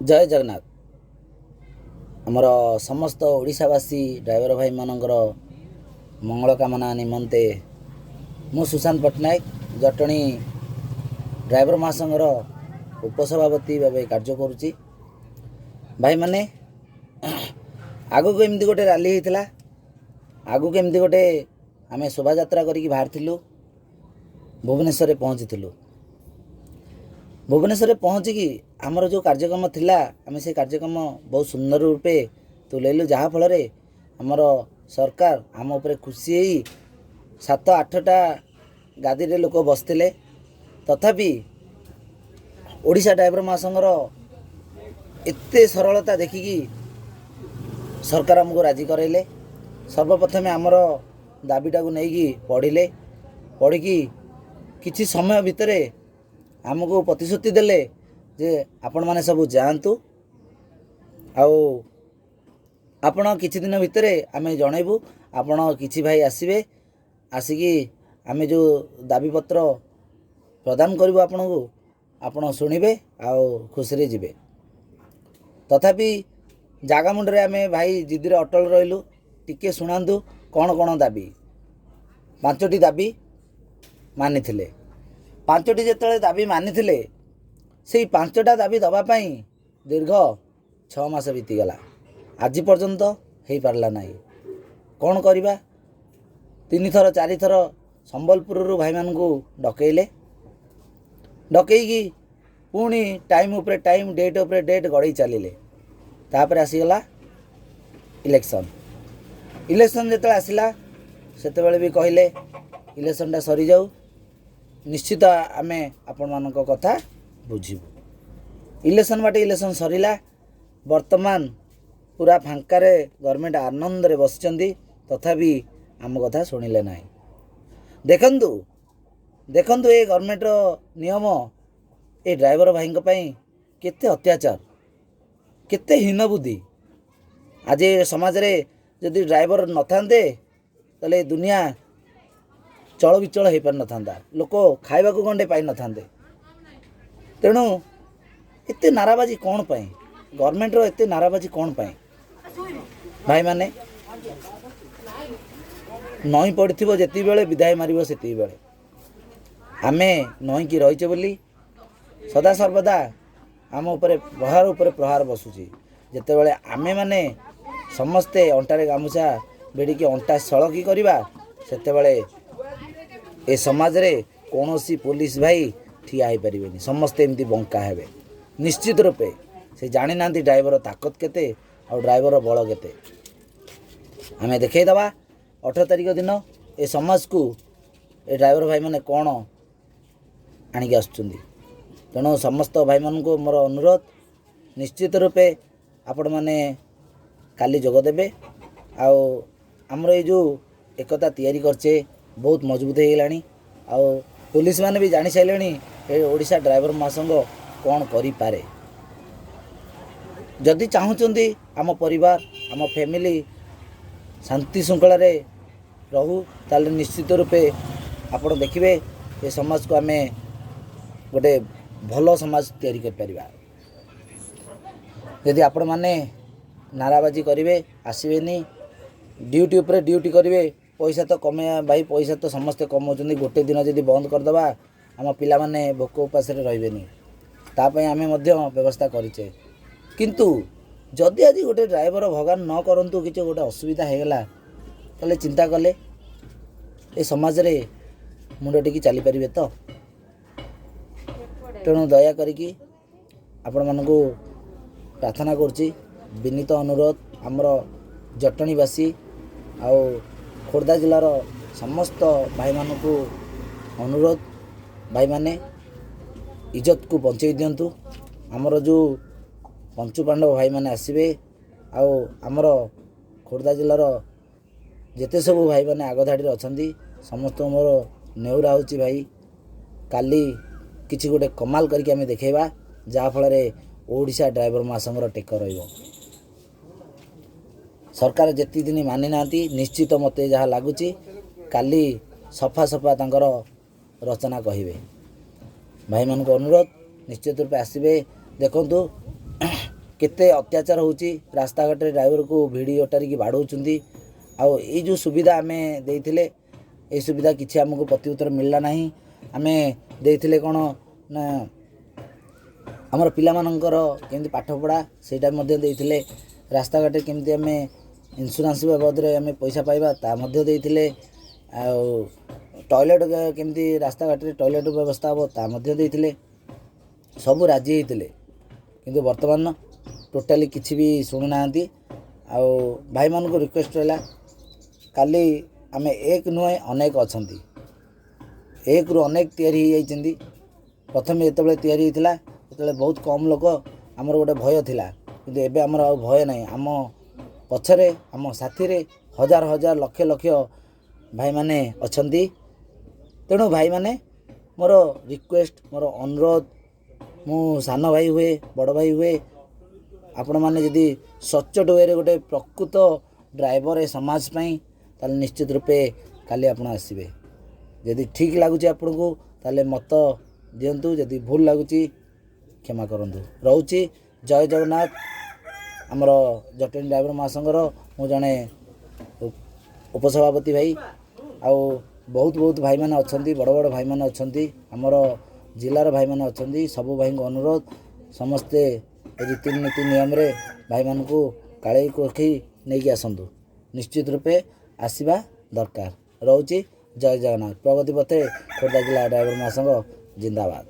ଜୟ ଜଗନ୍ନାଥ। ଆମର ସମସ୍ତ ଓଡ଼ିଶାବାସୀ ଡ୍ରାଇଭର ଭାଇମାନଙ୍କର ମଙ୍ଗଳ କାମନା ନିମନ୍ତେ ମୁଁ ସୁଶାନ୍ତ ପଟ୍ଟନାୟକ, ଜଟଣୀ ଡ୍ରାଇଭର ମହାସଂଘର ଉପସଭାପତି ଭାବେ କାର୍ଯ୍ୟ କରୁଛି। ଭାଇମାନେ, ଆଗକୁ ଏମିତି ଗୋଟେ ରାଲି ହେଇଥିଲା, ଆଗକୁ ଏମିତି ଗୋଟେ ଆମେ ଶୋଭାଯାତ୍ରା କରିକି ବାହାରିଥିଲୁ, ଭୁବନେଶ୍ୱରରେ ପହଞ୍ଚିଥିଲୁ। ଭୁବନେଶ୍ୱରରେ ପହଞ୍ଚିକି ଆମର ଯେଉଁ କାର୍ଯ୍ୟକ୍ରମ ଥିଲା, ଆମେ ସେ କାର୍ଯ୍ୟକ୍ରମ ବହୁତ ସୁନ୍ଦର ରୂପେ ତୁଲେଇଲୁ, ଯାହାଫଳରେ ଆମର ସରକାର ଆମ ଉପରେ ଖୁସି ହେଇ 7 8ଟା ଗାଦିରେ ଲୋକ ବସିଥିଲେ। ତଥାପି ଓଡ଼ିଶା ଡ୍ରାଇଭର ମହାସଂଘର ଏତେ ସରଳତା ଦେଖିକି ସରକାର ଆମକୁ ରାଜି କରାଇଲେ। ସର୍ବପ୍ରଥମେ ଆମର ଦାବିଟାକୁ ନେଇକି ପଢ଼ିଲେ, ପଢ଼ିକି କିଛି ସମୟ ଭିତରେ ଆମକୁ ପ୍ରତିଶ୍ରୁତି ଦେଲେ ଯେ ଆପଣମାନେ ସବୁ ଯାଆନ୍ତୁ, ଆଉ ଆପଣ କିଛି ଦିନ ଭିତରେ ଆମେ ଜଣେଇବୁ, ଆପଣ କିଛି ଭାଇ ଆସିବେ, ଆସିକି ଆମେ ଯେଉଁ ଦାବିପତ୍ର ପ୍ରଦାନ କରିବୁ ଆପଣଙ୍କୁ, ଆପଣ ଶୁଣିବେ ଆଉ ଖୁସିରେ ଯିବେ। ତଥାପି ଜାଗା ମୁଣ୍ଡରେ ଆମେ ଭାଇ ଜିଦିରେ ଅଟଳ ରହିଲୁ, ଟିକେ ଶୁଣାନ୍ତୁ କ'ଣ କ'ଣ ଦାବି। 5ଟି ଦାବି ମାନିଥିଲେ। 5ଟି ଯେତେବେଳେ ଦାବି ମାନିଥିଲେ, ସେଇ 5ଟା ଦାବି ଦେବା ପାଇଁ ଦୀର୍ଘ 6 ମାସ ବିତିଗଲା, ଆଜି ପର୍ଯ୍ୟନ୍ତ ହେଇପାରିଲା ନାହିଁ। କ'ଣ କରିବା? 3ଥର 4ଥର ସମ୍ବଲପୁରରୁ ଭାଇମାନଙ୍କୁ ଡକେଇଲେ, ଡକେଇକି ପୁଣି ଟାଇମ୍ ଉପରେ ଟାଇମ୍, ଡେଟ୍ ଉପରେ ଡେଟ୍ ଗଡ଼େଇ ଚାଲିଲେ। ତାପରେ ଆସିଗଲା ଇଲେକ୍ସନ୍। ଇଲେକ୍ସନ୍ ଯେତେବେଳେ ଆସିଲା, ସେତେବେଳେ ବି କହିଲେ ଇଲେକ୍ସନ୍ଟା ସରିଯାଉ, ନିଶ୍ଚିତ ଆମେ ଆପଣମାନଙ୍କ କଥା ବୁଝିବୁ। ଇଲେକ୍ସନ୍ ବାଟେ ଇଲେକ୍ସନ୍ ସରିଲା, ବର୍ତ୍ତମାନ ପୁରା ଫାଙ୍କାରେ ଗଭର୍ଣ୍ଣମେଣ୍ଟ ଆନନ୍ଦରେ ବସିଛନ୍ତି, ତଥାପି ଆମ କଥା ଶୁଣିଲେ ନାହିଁ। ଦେଖନ୍ତୁ ଦେଖନ୍ତୁ, ଏ ଗଭର୍ଣ୍ଣମେଣ୍ଟର ନିୟମ ଏ ଡ୍ରାଇଭର ଭାଇଙ୍କ ପାଇଁ କେତେ ଅତ୍ୟାଚାର, କେତେ ହୀନ ବୁଦ୍ଧି। ଆଜି ଏ ସମାଜରେ ଯଦି ଡ୍ରାଇଭର ନଥାନ୍ତେ, ତାହେଲେ ଏ ଦୁନିଆ ଚଳବିଚଳ ହେଇପାରିନଥାନ୍ତା, ଲୋକ ଖାଇବାକୁ ଗଣ୍ଡେ ପାଇନଥାନ୍ତେ। ତେଣୁ ଏତେ ନାରାବାଜି କ'ଣ ପାଇଁ? ଗଭର୍ଣ୍ଣମେଣ୍ଟର ଏତେ ନାରାବାଜି କ'ଣ ପାଇଁ? ଭାଇମାନେ, ନଇଁ ପଡ଼ିଥିବ ଯେତିକି ବିଦାୟ ମାରିବ ସେତିକି ବେଳେ। ଆମେ ନଇଁକି ରହିଛେ ବୋଲି ସଦାସର୍ବଦା ଆମ ଉପରେ ପ୍ରହାର ଉପରେ ପ୍ରହାର ବସୁଛି। ଯେତେବେଳେ ଆମେମାନେ ସମସ୍ତେ ଅଣ୍ଟାରେ ଗାମୁଛା ଭିଡ଼ିକି ଅଣ୍ଟା ସଳକି କରିବା, ସେତେବେଳେ ଏ ସମାଜରେ କୌଣସି ପୋଲିସ ଭାଇ ଠିଆ ହେଇପାରିବେନି, ସମସ୍ତେ ଏମିତି ବଙ୍କା ହେବେ ନିଶ୍ଚିତ ରୂପେ। ସେ ଜାଣିନାହାନ୍ତି ଡ୍ରାଇଭର ତାକତ କେତେ ଆଉ ଡ୍ରାଇଭର ବଳ କେତେ। ଆମେ ଦେଖେଇଦେବା 18 ତାରିଖ ଦିନ ଏ ସମାଜକୁ ଏ ଡ୍ରାଇଭର ଭାଇମାନେ କ'ଣ ଆଣିକି ଆସୁଛନ୍ତି। ତେଣୁ ସମସ୍ତ ଭାଇମାନଙ୍କୁ ମୋର ଅନୁରୋଧ, ନିଶ୍ଚିତ ରୂପେ ଆପଣମାନେ କାଲି ଯୋଗ ଦେବେ। ଆଉ ଆମର ଏଇ ଯେଉଁ ଏକତା ତିଆରି କରିଛେ ବହୁତ ମଜବୁତ ହେଇଗଲାଣି, ଆଉ ପୋଲିସ ମାନେ ବି ଜାଣିସାରିଲେଣି ଏ ଓଡ଼ିଶା ଡ୍ରାଇଭର ମହାସଂଘ କ'ଣ କରିପାରେ। ଯଦି ଚାହୁଁଛନ୍ତି ଆମ ପରିବାର, ଆମ ଫ୍ୟାମିଲି ଶାନ୍ତି ଶୃଙ୍ଖଳାରେ ରହୁ, ତାହେଲେ ନିଶ୍ଚିତ ରୂପେ ଆପଣ ଦେଖିବେ ଏ ସମାଜକୁ ଆମେ ଗୋଟେ ଭଲ ସମାଜ ତିଆରି କରିପାରିବା। ଯଦି ଆପଣମାନେ ନାରାବାଜି କରିବେ, ଆସିବେନି, ଡ୍ୟୁଟି ଉପରେ ଡ୍ୟୁଟି କରିବେ, ପଇସା ତ କମେଇବା ଭାଇ, ପଇସା ତ ସମସ୍ତେ କମାଉଛନ୍ତି। ଗୋଟେ ଦିନ ଯଦି ବନ୍ଦ କରିଦେବା, ଆମ ପିଲାମାନେ ଭୋକ ଉପାସରେ ରହିବେନି, ତା ପାଇଁ ଆମେ ମଧ୍ୟ ବ୍ୟବସ୍ଥା କରିଛେ। କିନ୍ତୁ ଯଦି ଆଜି ଗୋଟେ ଡ୍ରାଇଭର ଭଗବାନ ନ କରନ୍ତୁ କିଛି ଗୋଟେ ଅସୁବିଧା ହେଇଗଲା, ତାହେଲେ ଚିନ୍ତା କଲେ ଏ ସମାଜରେ ମୁଣ୍ଡ ଟେକି ଚାଲିପାରିବେ ତ? ତେଣୁ ଦୟା କରିକି ଆପଣମାନଙ୍କୁ ପ୍ରାର୍ଥନା କରୁଛି, ବିନୀତ ଅନୁରୋଧ, ଆମର ଜଟଣୀବାସୀ ଆଉ ଖୋର୍ଦ୍ଧା ଜିଲ୍ଲାର ସମସ୍ତ ଭାଇମାନଙ୍କୁ ଅନୁରୋଧ, ଭାଇମାନେ ଇଜ୍ଜତକୁ ବଞ୍ଚେଇ ଦିଅନ୍ତୁ। ଆମର ଯେଉଁ ପଞ୍ଚୁପାଣ୍ଡବ ଭାଇମାନେ ଆସିବେ ଆଉ ଆମର ଖୋର୍ଦ୍ଧା ଜିଲ୍ଲାର ଯେତେ ସବୁ ଭାଇମାନେ ଆଗ ଧାଡ଼ିରେ ଅଛନ୍ତି, ସମସ୍ତଙ୍କୁ ମୋର ନେହୁରା ହେଉଛି ଭାଇ, କାଲି କିଛି ଗୋଟେ କମାଲ କରିକି ଆମେ ଦେଖେଇବା, ଯାହାଫଳରେ ଓଡ଼ିଶା ଡ୍ରାଇଭର ମହାସଂଘର ଟେକ ରହିବ। ସରକାର ଯେତିକି ଦିନ ମାନି ନାହାନ୍ତି, ନିଶ୍ଚିତ ମୋତେ ଯାହା ଲାଗୁଛି କାଲି ସଫା ସଫା ତାଙ୍କର ରଚନା କହିବେ। ଭାଇମାନଙ୍କୁ ଅନୁରୋଧ, ନିଶ୍ଚିତ ରୂପେ ଆସିବେ। ଦେଖନ୍ତୁ କେତେ ଅତ୍ୟାଚାର ହେଉଛି, ରାସ୍ତାଘାଟରେ ଡ୍ରାଇଭରକୁ ଭିଡ଼ି ଅଟାରିକି ବାଡ଼ଉଛନ୍ତି। ଆଉ ଏଇ ଯେଉଁ ସୁବିଧା ଆମେ ଦେଇଥିଲେ, ଏଇ ସୁବିଧା କିଛି ଆମକୁ ପ୍ରତିଉତ୍ତର ମିଳିଲା ନାହିଁ। ଆମେ ଦେଇଥିଲେ କ'ଣ ନା ଆମର ପିଲାମାନଙ୍କର କେମିତି ପାଠପଢ଼ା, ସେଇଟା ମଧ୍ୟ ଦେଇଥିଲେ। ରାସ୍ତାଘାଟରେ କେମିତି ଆମେ ଇନ୍ସୁରାନ୍ସ ବାବଦରେ ଆମେ ପଇସା ପାଇବା, ତା ମଧ୍ୟ ଦେଇଥିଲେ। ଆଉ ଟଏଲେଟ୍ କେମିତି ରାସ୍ତାଘାଟରେ ଟଏଲେଟ୍ ବ୍ୟବସ୍ଥା ହେବ, ତା ମଧ୍ୟ ଦେଇଥିଲେ। ସବୁ ରାଜି ହେଇଥିଲେ, କିନ୍ତୁ ବର୍ତ୍ତମାନ ଟୋଟାଲି କିଛି ବି ଶୁଣୁନାହାନ୍ତି। ଆଉ ଭାଇମାନଙ୍କୁ ରିକ୍ୱେଷ୍ଟ ରହିଲା, କାଲି ଆମେ ଏକ ନୁହେଁ ଅନେକ ଅଛନ୍ତି, ଏକରୁ ଅନେକ ତିଆରି ହେଇଯାଇଛନ୍ତି। ପ୍ରଥମେ ଯେତେବେଳେ ତିଆରି ହେଇଥିଲା ସେତେବେଳେ ବହୁତ କମ୍ ଲୋକ, ଆମର ଗୋଟେ ଭୟ ଥିଲା, କିନ୍ତୁ ଏବେ ଆମର ଆଉ ଭୟ ନାହିଁ। ଆମ ପଛରେ, ଆମ ସାଥିରେ ହଜାର ହଜାର ଲକ୍ଷ ଲକ୍ଷ ଭାଇମାନେ ଅଛନ୍ତି। ତେଣୁ ଭାଇମାନେ, ମୋର ରିକ୍ୱେଷ୍ଟ, ମୋର ଅନୁରୋଧ, ମୁଁ ସାନ ଭାଇ ହୁଏ, ବଡ଼ ଭାଇ ହୁଏ, ଆପଣମାନେ ଯଦି ସଚ୍ଚୋଟ ୱେରେ ଗୋଟେ ପ୍ରକୃତ ଡ୍ରାଇଭର ଏ ସମାଜ ପାଇଁ, ତାହେଲେ ନିଶ୍ଚିତ ରୂପେ କାଲି ଆପଣ ଆସିବେ। ଯଦି ଠିକ୍ ଲାଗୁଛି ଆପଣଙ୍କୁ ତାହେଲେ ମତ ଦିଅନ୍ତୁ, ଯଦି ଭୁଲ ଲାଗୁଛି କ୍ଷମା କରନ୍ତୁ। ରହୁଛି, ଜୟ ଜଗନ୍ନାଥ। ଆମର ଜଟଣୀ ଡ୍ରାଇଭର ମହାସଂଘର ମୁଁ ଜଣେ ଉପସଭାପତି ଭାଇ, ଆଉ ବହୁତ ବହୁତ ଭାଇମାନେ ଅଛନ୍ତି, ବଡ଼ ବଡ଼ ଭାଇମାନେ ଅଛନ୍ତି, ଆମର ଜିଲ୍ଲାର ଭାଇମାନେ ଅଛନ୍ତି। ସବୁ ଭାଇଙ୍କୁ ଅନୁରୋଧ, ସମସ୍ତେ ରୀତିନୀତି ନିୟମରେ ଭାଇମାନଙ୍କୁ କାଳେଇ କୋଖେଇ ନେଇକି ଆସନ୍ତୁ। ନିଶ୍ଚିତ ରୂପେ ଆସିବା ଦରକାର। ରହୁଛି, ଜୟ ଜଗନ୍ନାଥ। ପ୍ରଗତି ପଥରେ ଖୋର୍ଦ୍ଧା ଜିଲ୍ଲା ଡ୍ରାଇଭର ମହାସଂଘ ଜିନ୍ଦାବାଦ।